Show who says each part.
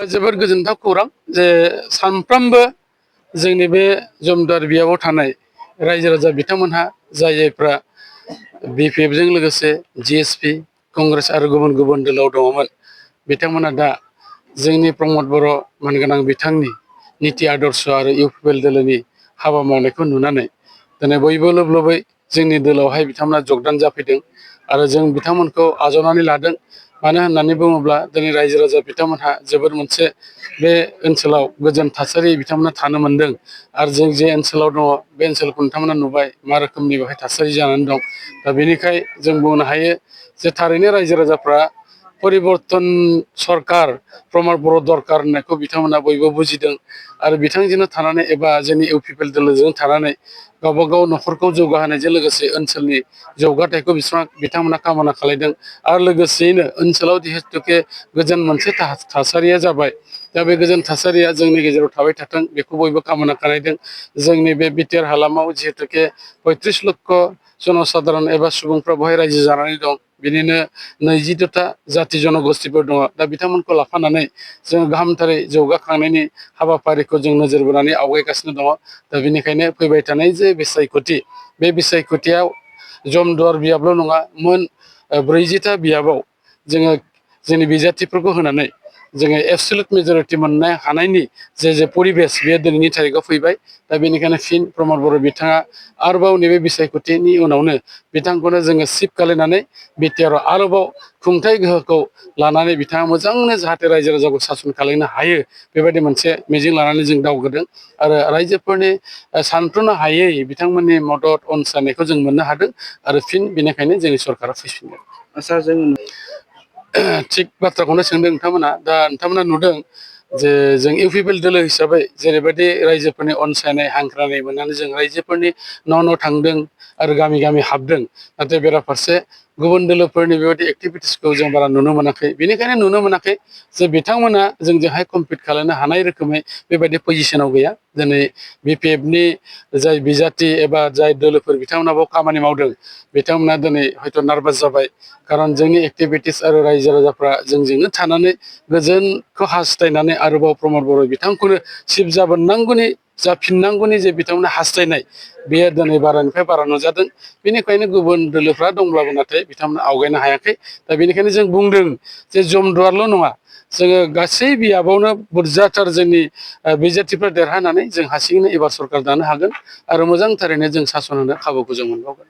Speaker 1: जोबोर गोजोनथाव खौरां जे सानफ्रोमबो जोंनि बे जमदुवार बियाबाव थानाय रायजो राजा बिथांमोनहा जायफ्रा बिपिएफजों लोगोसे जिएसपि कंग्रेस आरो गुबुन गुबुन दोलोआव दङमोन बिथांमोना दा जोंनि प्रमद बर' मानगोनां बिथांनि नीति आदर्श आरो इउपिपिएल दोलोनि हाबा मावनायखौ नुनानै दिनै बयबो लोब लोबै जोंनि दोलोआवहाय बिथांमोना जगदान जाफैदों आरो जों बिथांमोनखौ आजावनानै लादों। मानो होननानै बुङोब्ला दिनै रायजो राजा बिथांमोनहा जोबोर मोनसे बे ओनसोलाव गोजोन थासारि बिथांमोना थानो मोनदों आरो जों जे ओनसोलाव दङ बे ओनसोलखौ नोंथांमोना नुबाय मा रोखोमनि बेवहाय थासारि जानानै दं। दा बेनिखाय जों बुंनो हायो जे थारैनो रायजो राजाफ्रा परिबर्तन सरकार प्रमद बर' दरकार होननायखौ बिथांमोना बयबो बुजिदों आरो बिथांजोंनो थानानै एबा जोंनि इउपिपिएल दोलोजों थानानै गावबा गाव न'खरखौ जौगाहोनायजों लोगोसे ओनसोलनि जौगाथायखौ बिथांमोना कामना खालामदों आरो लोगोसेयैनो ओनसोलाव जिहेतुके गोजोन मोनसे थासारिया जाबाय। दा बे गोजोन थासारिया जोंनि गेजेराव थाबाय थाथों बेखौ बयबो कामना खालामदों। जोंनि बे बिटिआर हालामाव जिहेतुके 35 लक्ष जनसाधारन एबा सुबुंफ्रा बेवहाय रायजो जानानै दं। बिनिनो 22टा जाति जनगोष्ठीफोर दङ। दा बिथांमोनखौ लाफानानै जों गाहामथारै जौगाखांनायनि हाबाफारिखौ जों नोजोर बोनानै आवगायगासिनो दङ। दा बेनिखायनो फैबाय थानाय जे बिसायख'थि बे बिसायख'थियाव जमदुवार बियाबल' नङा मोन 40टा बियाबाव जोङो जोंनि बिजाथिफोरखौ होनानै जोङो एबसुलुट मेजरिटि मोननो हानायनि जे परिबेस बेयो दिनैनि थारिखआव फैबाय। दा बेनिखायनो फिन प्रमद बर' बिथाङा आरोबाव नैबे बिसायख'थिनि उनावनो बिथांखौनो जोङो सिफ खालायनानै बिटिआरआव आरोबाव खुंथाय गोहोखौ लानानै बिथाङा मोजांनो जाहाथे रायजो राजाखौ सासन खालामनो हायो बेबायदि मोनसे मिजिं लानानै जों दावगादों आरो रायजोफोरनि सानथ्र'नो हायै बिथांमोननि मदद अनसायनायखौ जों मोननो हादों आरो फिन बेनिखायनो जोंनि सरकारा फैफिनदों।
Speaker 2: आच्चा जों
Speaker 1: थिग बाथ्राखौनो सोंदों नोंथांमोना। दा नोंथांमोना नुदों जे जों इउपिपिएल दोलो हिसाबै जेरैबायदि रायजोफोरनि अनसायनाय हांख्रायनाय मोननानै जों रायजोफोरनि न' थांदों आरो गामि गामि हाबदों। नाथाय बेराफारसे गुबुन दोलोफोरनि बेबायदि एक्टिभिटिसखौ जों बारा नुनो मोनाखै। बेनिखायनो नुनो मोनाखै जे बिथांमोना जोंजोंहाय कम्पिट खालामनो हानाय रोखोमै बेबायदि पजिसनाव गैया। दिनै बिपिएफनि जाय बिजाथि एबा जाय दोलोफोर बिथांमोना बेयाव खामानि मावदों बिथांमोना दिनै हयथ' नार्भास जाबाय। खारन जोंनि एक्टिभिटिस आरो रायजो राजाफ्रा जोंजोंनो थानानै गोजोनखौ हास्थायनानै आरोबाव प्रमद बर' बिथांखौनो सिफ जाबोनांगौनि जाफिननांगौनि जे बिथांमोना हास्थायनाय बेयो दिनै बारानिफ्राय बारा नुजादों। बेनिखायनो गुबुन दोलोफ्रा दंब्लाबो नाथाय बिथांमोना आवगायनो हायाखै। दा बेनिखायनो जों बुंदों जे जमदुवारल' नङा जोङो गासै बियाबावनो बुरजाथार जोंनि बिजाथिफ्रा देरहानानै जों हारसिङैनो एबार सरकार दानो हागोन आरो मोजांथारैनो जों सासन होनो खाबुखौ जों मोनबावगोन।